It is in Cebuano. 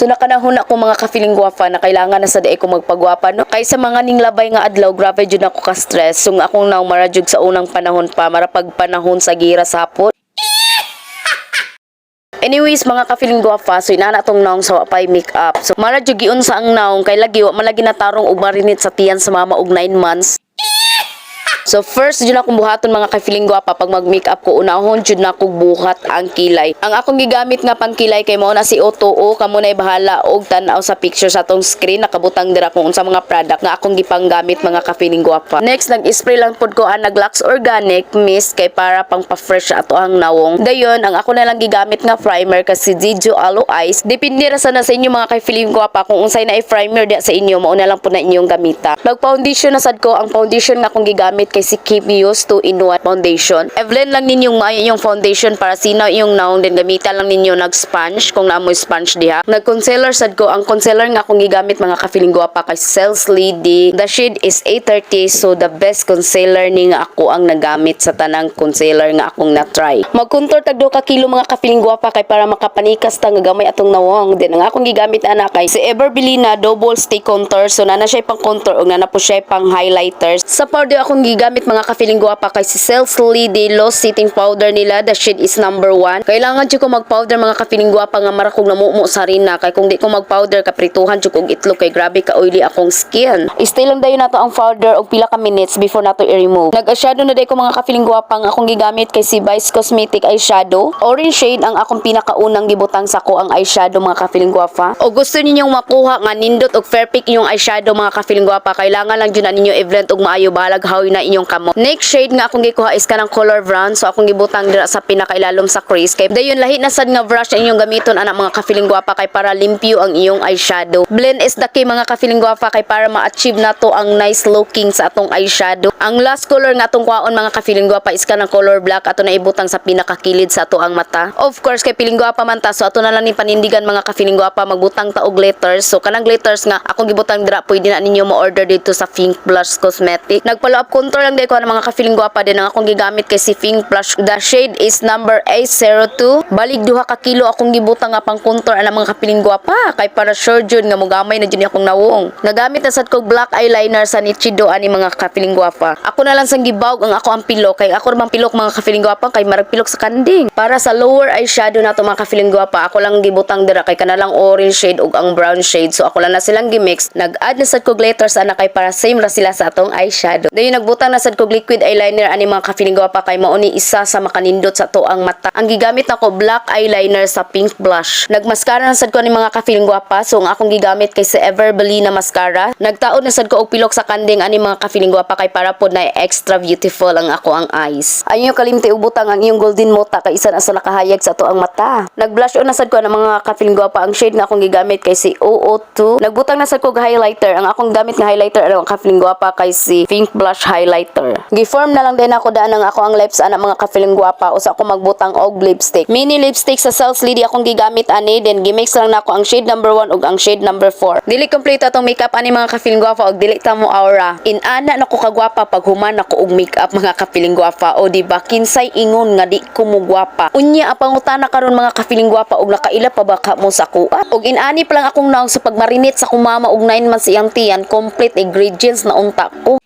So nakanahon ako, mga ka-feeling guwapa, na kailangan na sa diay ko magpagwapa, no? Kay sa mga ninglabay nga adlaw, grabe jud ako ka-stress. So ang akong nawong mara jud sa unang panahon pa, mara pag panahon sa gira sa hapon. Anyways, mga ka-feeling guwapa, so inana tong naong sa wapay makeup. So mara jud giunsa ang naong kay lagi wa man lagi natarong og marinate sa tiyan sa mama og 9 months. So first jud akong buhaton, mga ka-feeling guwapa, pag mag-makeup ko, unahon jud na kog buhat ang kilay. Ang akong gigamit nga pangkilay kay mao na si O2O. Kamo nay bahala og tan-aw sa picture sa atong screen, nakabutang dira kung unsa mga product nga akong gipanggamit, mga ka-feeling guwapa. Next, nag-spray lang pud ko ang Lux Organic Mist kay para pang pa-fresh ato ang nawong. Dayon, ang ako na lang gigamit nga primer kasi Dijo Aloe Ice. Depende ra sana sa inyo, mga ka-feeling guwapa, kung unsay na i-primer diya sa inyo, mao na lang pud na inyong gamita. Nag-foundation na sad ko. Ang foundation nga akong gigamit kay si Kimius 2 in 1 foundation. I-blend lang ninyong maayo yung foundation para sinaw iyong naong, din gamitan lang ninyo nag sponge kung naa moy sponge diha. Nag-concealer sad ko. Ang concealer nga akong gigamit, mga ka-feeling guwapa, kay Sales Lady. The shade is 830, so the best concealer ni nga ako ang nagamit sa tanang concealer nga akong na-try. Mag-contour tag 2 ka kilo, mga ka-feeling guwapa, kay para makapanikas ta nga gamay atong nawong. Din ang akong gigamit ana kay si Ever Bilena Double Stick Contour. So nana siya pang contour ug nana po siya pang highlighter. Sa powder akong gigamit, mga ka-feeling guwapa, kay si Sales Lady Loose Setting Powder nila. The shade is number 1. Kailangan jud ko mag-powder, mga ka-feeling guwapa, nga mara kog namumo sa rina, kay kung di ko mag-powder, kaprituhan jud kog itlog kay grabe ka oily akong skin. Stay lang dayon nato ang powder og pila ka minutes before nato i-remove. Nag-eyeshadow na day ko, mga ka-feeling guwapa. Ang akong gigamit kay si Vice Cosmetic eyeshadow. Orange shade ang akong pinakaunang gibutang sa ko ang eyeshadow, mga ka-feeling guwapa. O gusto ninyong makuha nga nindot og perfect inyong eyeshadow, mga ka-feeling guwapa, kailangan lang jud na ninyo i-blend og maayo, balag hawi na inyong kamot. Next shade nga akong gikuha is kanang color brown. So akong gibutang dira sa pinakailalom sa crease. Kay dayon lahi na sad nga brush na inyong gamiton ana, mga ka-feeling guwapa, kay para limpyo ang iyong eyeshadow. Blend is the key, mga ka-feeling guwapa, kay para ma-achieve nato ang nice looking sa atong eyeshadow. Ang last color nga atong kuhaon, mga ka-feeling guwapa, is kanang color black, ato na ibutang sa pinakakilid sa ato ang mata. Of course, kay feeling guwapa man ta, so ato na lang ni panindigan, mga ka-feeling guwapa, magbutang ta og glitters. So kanang glitters nga akong gibutang dira, pwede na ninyo mo-order dito sa Pink Blush Cosmetic. Nagfollow up contour lang day ko mga ka-feeling guwapa din. Ang akong gigamit kay si Pink Blush. The shade is number 802. Balig 2 ka kilo akong gibutang nga pang contour ana, mga ka-feeling guwapa, kay para sure jud nga mogamay na jud ni akong nawong. Nagamit na sad ko black eyeliner sa Nichido ani, mga ka-feeling guwapa. Ako na lang sang gibawg ang ako ang pilok kay ako man pilok, mga ka-feeling guwapa, kay marag pilok sa kanding. Para sa lower eyeshadow nato, mga ka-feeling guwapa, ako lang gibutang dira kay kanalang orange shade ug ang brown shade. So ako lang na silang gimix. Nag-add na sad ko glitters ana kay para same ra sila sa atong eyeshadow. Dayon nagbutang na sad ko liquid eyeliner ani, mga ka-feeling guwapa, kay mao ni isa sa makanindot sa ato ang mata. Ang gigamit nako, black eyeliner sa Pink Blush. Nagmascara na sad ko ani, mga ka-feeling guwapa. So ang akong gigamit kay sa Ever Bilena mascara. Nagtaod na sad ko og pilok sa kanding ani, mga ka-feeling guwapa, kay para pod na extra beautiful ang ako ang eyes. Ayaw kalimti ubutang ang iyong golden mota kay isa na sa nakahayag sa ato ang mata. Nag-blush on na sad ko ng mga ka-feeling guwapa. Ang shade nga akong gigamit kay si 002. Nagbutang na sad ko og highlighter. Ang akong gamit nga highlighter ano, ang ka-feeling guwapa, kay si Pink Blush highlighter. Gi-form na lang din ako daan ang ako ang lips ana, mga ka-feeling guwapa, usa ako magbutang og lipstick. Mini lipstick sa Sales Lady akong gigamit ani, then gimix lang nako ang shade number 1 ug ang shade number 4. Dili complete atong makeup ani, mga ka-feeling guwapa, og dili ta mo aura. Inana nako kagwapa pag human nako og makeup, mga ka-feeling guwapa. O di ba, kinsay ingon nga di ko mo gwapa? Unya ang pangutana karon, mga ka-feeling guwapa, og nakaila pa ba ka mo sa kuha? Og inani pa lang akong naong sa pagmarinate sa akong mama og 9 months iyang tiyan, complete ingredients na unta ko.